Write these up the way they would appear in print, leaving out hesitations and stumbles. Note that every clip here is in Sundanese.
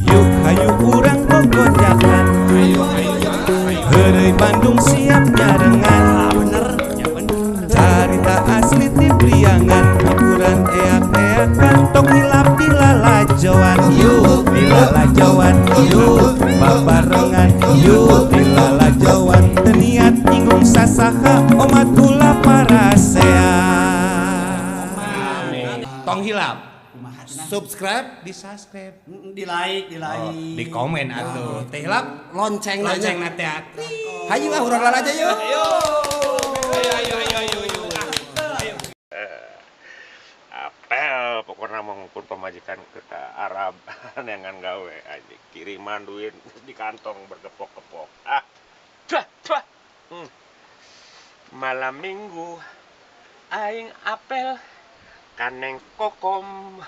Yuk hayu urang gogojakan. Heureuy Bandung siap nyarengan. Bener ya, bener. Carita asli ti Priangan, hiburan eak-eakan, tong hilap dilalajoan. Yuk dilalajoan, yuk babarengan, yuk dilalajoan. Teu niat nyinggung sasaha, omat ulah parasea. Tong hilap subscribe, di subscribe, Di like, di like. Di komen atuh. Teh hilap lonceng. Lonceng na teh. Hayu ah, urang lalajo yuk. Ayo ayo ayo ayo ayo. Apel pokoknya mau ngukur pamajikan kita Arab neangan gawe aja kiriman duit di kantong bergepok-gepok, ah dah dah. Malam Minggu aing apel ka Neng Kokom,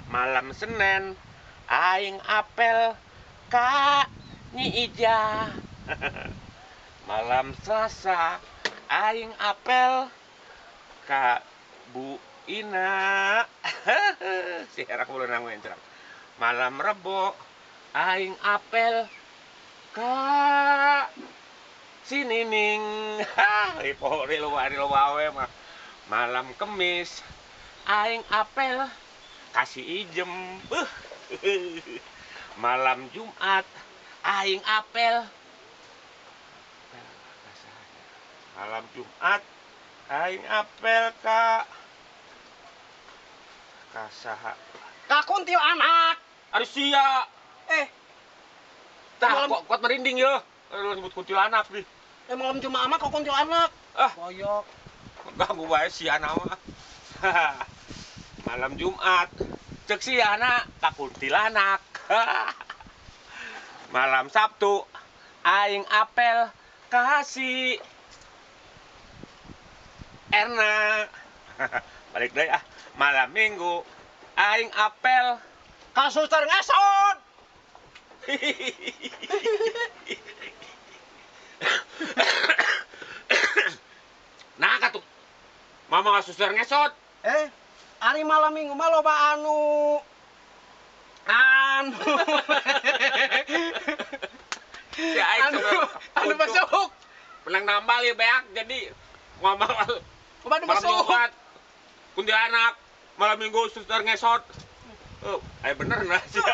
malam Senin aing apel ka Nyi Ija, malam Selasa aing apel ka Bu Ina, si erak mulu nanggung cerang. Malam Rebo aing apel ka si Nining. Ripo rilu rilu wawe mah. Malam Kemis aing apel ka si Ijem. Beuh. Malam Jumat aing apel. Malam Jumat aing apel ka saha? Ka kuntilanak. Ari sia. Eh, Tah, Malam- kok kuat merinding ya. Lu nyebut kuntilanak nih. Eh, malam Jumat mah kok kuntilanak. Ah. Boyok. Ganggu bae si anak mah. Malam Jumat cek si anak ka kuntilanak. Malam Sabtu aing apel ka si Erna. Balik deui ah. Malam Minggu aing apel ka suster ngesot. Nah katuh. Mama nggak suster ngesot. Eh, ari malam Minggu mah loba anu anu Si aing anu sampai anu untuk masuk. Menang nambal ya beak jadi ngomong Loba anu malam masuk. Jumat kuntilanak, malam Minggu suster ngesot. Oh, ayo bener nah sia.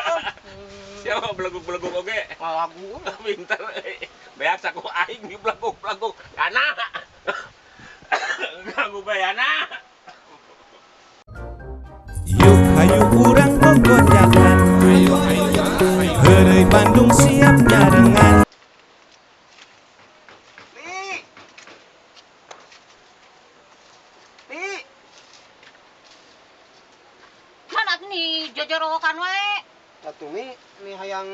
Siapa beleguk-beleguk oge. Lagu. Pinter euy. Beak saku aing di beleguk-beleguk. Anak. Ganggu bae anak. Yuk hayu urang gogojakan. Heureuy Bandung siap nyarengan. Mi. Mi. Mana atuh nih jojorowokan wae. Atuh Mi, mi hayang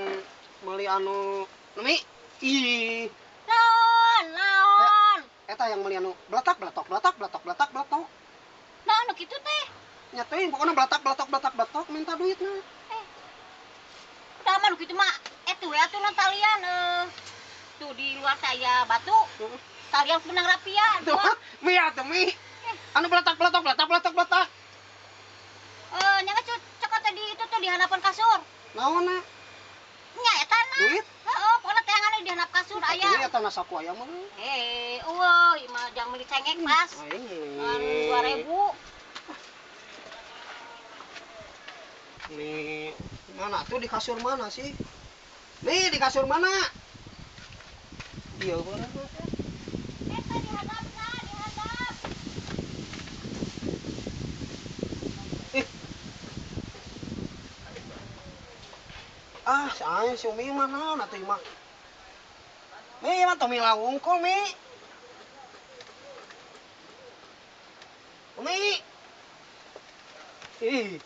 meuli anu Mi. Ih, Naon, naon. Eta yang meuli anu beletak beletok beletak beletok beletak beletok. Naon nu kitu teh? Nya teuing pokona beletak beletok beletak beletok minta duitna. Udah mah nu kitu mah etu we atuh nu talian eh. Tuh di luar saya batu. Heeh. Talian benang rapia Tuh, dua. Mi atuh Mi. Anu beletak beletok beletak beletok beletak. Eh, nya geus cekot tadi itu tuh di hanapan kasur. Naonna? Nya eta na. Duit? Heeh, pokona teangan di handap kasur Atuh aya. eta na saku aya mah. Eh, eueuh, ieu mah jang meuli cengek pas. Aing Ngan meuli. 2000. Nih, mana tuh di kasur mana sih? Nih, di kasur mana? Iya, mana? Eta di handapna, di handap. Ih. Ah, saya si Umi mah naon atuh mah. Mi mah teu milah wungkul, Mi. Umi. Ih.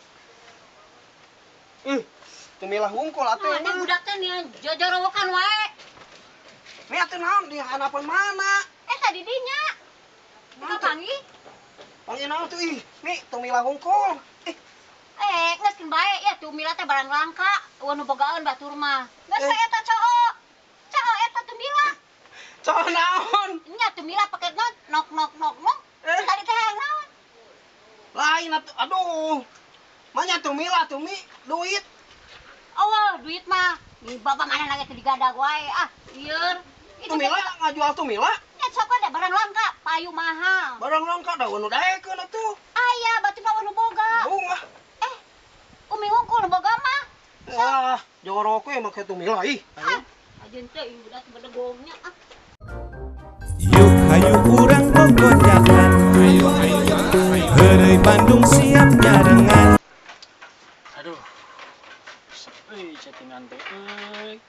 Ih, teu milah wungkul atuh Nah, ini mah. budak teh nih jojorowokan wae. Mi atuh naon di hanapan mana? Eta di dinya. Naon Kita tuh? panggil. Panggil naon tuh ih, Mi teu milah wungkul. Ih, Eh, geus keun bae ya tuh mila teh barang langka, eueuh nu bogaeun batur mah. Geus Eh. we eta coo. Coo eta tumila. Coo naon? Nya tumila pake non nok nok nok nok. Eh. Tadi teh hayang naon? Lain atuh, aduh. Manya tumila tuh Mi, duit. Oh, duit mah. Nih bapak mana lagi teu digadag wae ah. Ieu. Tumila ngajual tumila? Ya sok ada barang langka, payu mahal. Barang langka da nu daekeun atuh. Aya, batu mah nu boga. Bunga. Eh, umi hungkul nu boga mah. Wah, jorok we make tumila ih. Ah, ajeun teh ieu budak bedegongnya ah. Yuk hayu urang gogojakan. Ayo ayo ayo. Heureuy Bandung siap nyarengan. Aduh. Euy, chattingan teh euy.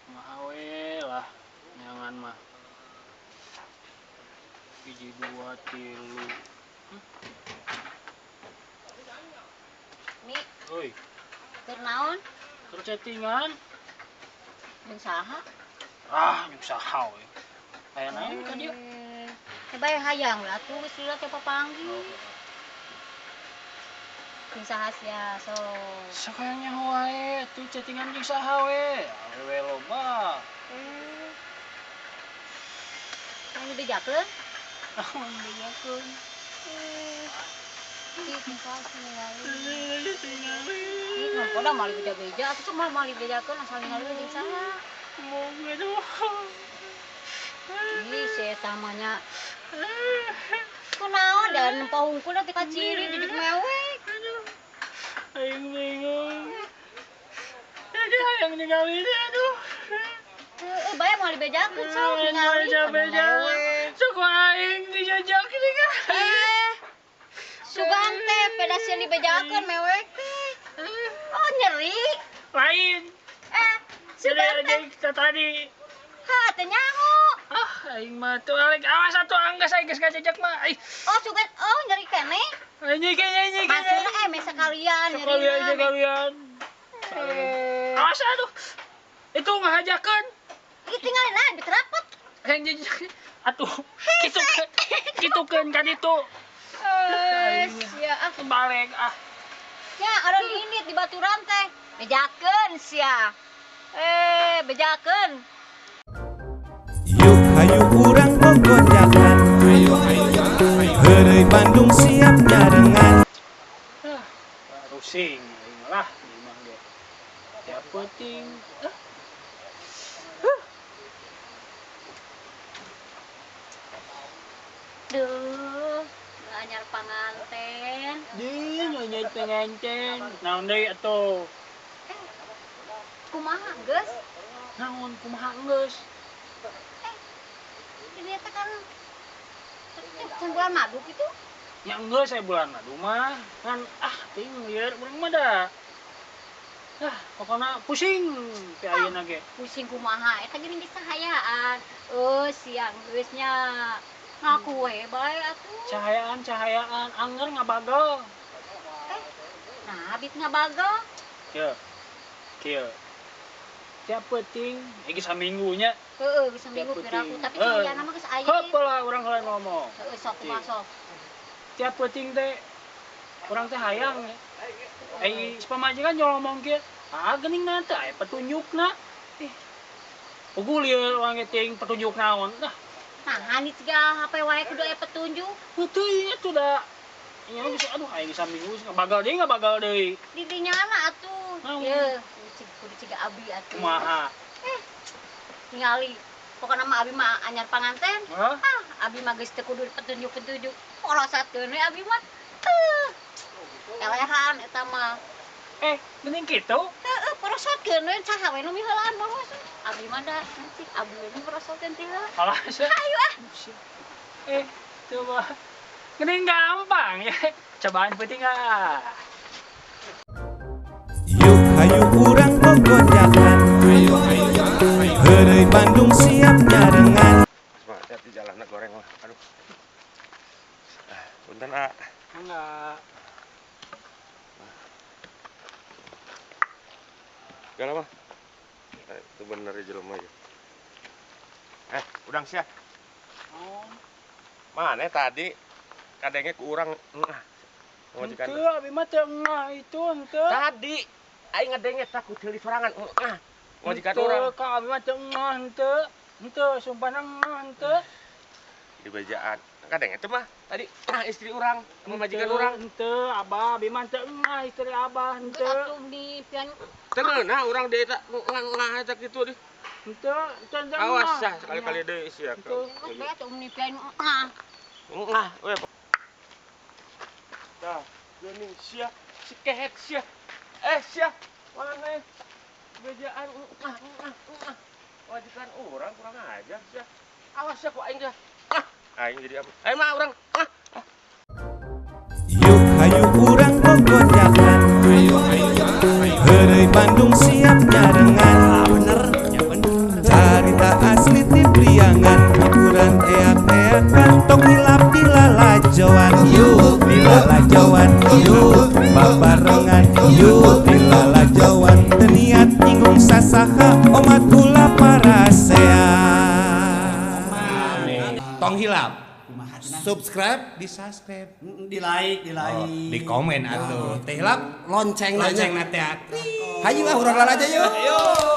Kumaha we lah nyangan mah. 1 2 3. Mi, Oi, keur naon? keur chattingan. Jeung saha? Ah, jeung saha we. Aya naon ka dieu? Eh, bae hayang lah atuh geus lila teh papanggih. Jeung saha sia so. Sok hayang nyaho wae, tuh chattingan jeung saha we. Awewe loba. Eh. Anu dibejakeun? Naon bejakeun? Eh. Ih, jeung saha sih ningali. Ih, kenapa dah mali beja-beja? Atuh sok mah mali bejakeun asal ningali jeung saha. Mau aduh. Ih, si eta mah nya. Kunaon da nempo hungkul teh kaciri jujuk mewek. Aduh. Aing bingung. Aduh, hayang ningali teh aduh. Heeh, bae moal dibejakeun sok ningali. Beja-beja. Sok aing dijajak nih. Eh. Sugan teh peda sieun dibejakeun mewek teh. Oh, nyeri. Lain. Eh, sugan teh. Jadi tadi. Ha, teu nyaho. Ah, aing mah tuh alek awas atuh anggas aing geus ngajajak mah. Ih, Oh, sugan oh nyeri keneh. ini kayaknya ini Maksudna eh sekalian nyeri. Sekalian sekalian. Awas aduh. Itu ngahajakeun. Ih, tinggalin aja diterapet. Yang jajak atuh kitu kitukeun kan itu. Eh, sia ah. Balik ah. Ya, ada ini di baturan teh. Bejakeun sia. Eh, bejakeun. Yuk hayu urang gogojakan. Ayo ayo ayo. Heureuy Bandung siap nyarengan. Ah, rusing aing lah di imah ge. Tiap peuting. Ah. Duh, anyar panganten. Di nyonyet penganten. Naon deui atuh? Kumaha geus? Naon kumaha geus? Ini teh kan can bulan madu gitu. Ya geus saya bulan madu mah. Ngan ah ting lieur urang mah da. Ah, pokona pusing teh ayeuna ge. Pusing kumaha eta geuning geus cahayaan. Oh, siang geus nya. Ngaku we bae atuh. Cahayaan-cahayaan anger ngabagel. Eh, nah abit ngabagel. Kieu. Kieu. Tiap peuting, iki saminggunya. Heeh, geus saminggu Tiap piraku peuting. tapi cahayaan mah geus aya. Heup lah urang heula ngomong. Heeh, sok kumaha sok. Tiap peuting teh urang teh hayang. Ai pamajikan jol ngomong kieu, ah geuning na teh aya petunjukna. Ih. Puguh lieur urang ge ting petunjuk naon. Nah, Nah, hani siga HP wae kudu aya petunjuk. heuteui atuh da. Nya geus aduh aing saminggu geus ngabagal deui ngabagal deui. Di dinyana atuh. Naon? Yeuh, kudu ciga abi atuh. Kumaha? Ningali pokona mah abi mah anyar panganten. Hah? Ah, abi mah geus teu kudu petunjuk-petunjuk. Porosatkeun we abi mah. Elehan eta mah. Eh, geuning kitu? Heeh, porosotkeun we saha we nu miheulaan boros. Abi mah da cik abi we nu porosotkeun teh heula. Alah, Ayo ah. Eh, coba. Geuning gampang ya. Cobaan peuting ah. Yuk hayu urang gogojakan. Ayo ayo ayo. Heureuy Bandung siap nyarengan. Semangat di jalan goreng lah. Aduh. Ah, punten ah. Enggak. Gak lama. Itu bener ya jelema ya. Eh, udang sia. Oh. Mana tadi kadangnya ku urang engah. Pamajikan. Henteu, abi mah teu engah itu henteu. Tadi aing ngadenge tak ku teuli sorangan engah. Pamajikan Henteu, urang ka abi mah teu engah henteu. Henteu, sumpah engah henteu. di bejaan. Kadang itu mah tadi istri urang, pamajikan urang. Henteu, Abah, abi mah teu engah istri Abah henteu. Atuh di pian. Teu ngeunah urang deui eta ngah eta kitu deh. Henteu, henteu henteu. Awas sah sekali-kali deui sia. Henteu. Geus bae atuh nipian engah. Ngah, we. Tah, geuning sia, si kehet sia. Eh sia, mana bejaan ngah ngah ngah. Majikan urang kurang ajar sia. Awas sia ku aing sia. Ah, aing jadi apa? Aing mah urang. Ah. Yuk hayu urang gogojakan. Ayo, ayo, ayo. Heureuy Bandung siap nyarengan. Bener ya, bener. Carita asli ti Priangan, hiburan eak-eakan, tong hilap dilalajoan. Yuk dilalajoan, yuk babarengan, yuk dilalajoan. Teu niat nyinggung sasaha, omat ulah parasea. Tong hilap. Subscribe, di subscribe. Di like, di like. Di komen atuh. Teh hilap lonceng. Lonceng nanya. na teh. Hayu ah, urang lalajo yuk.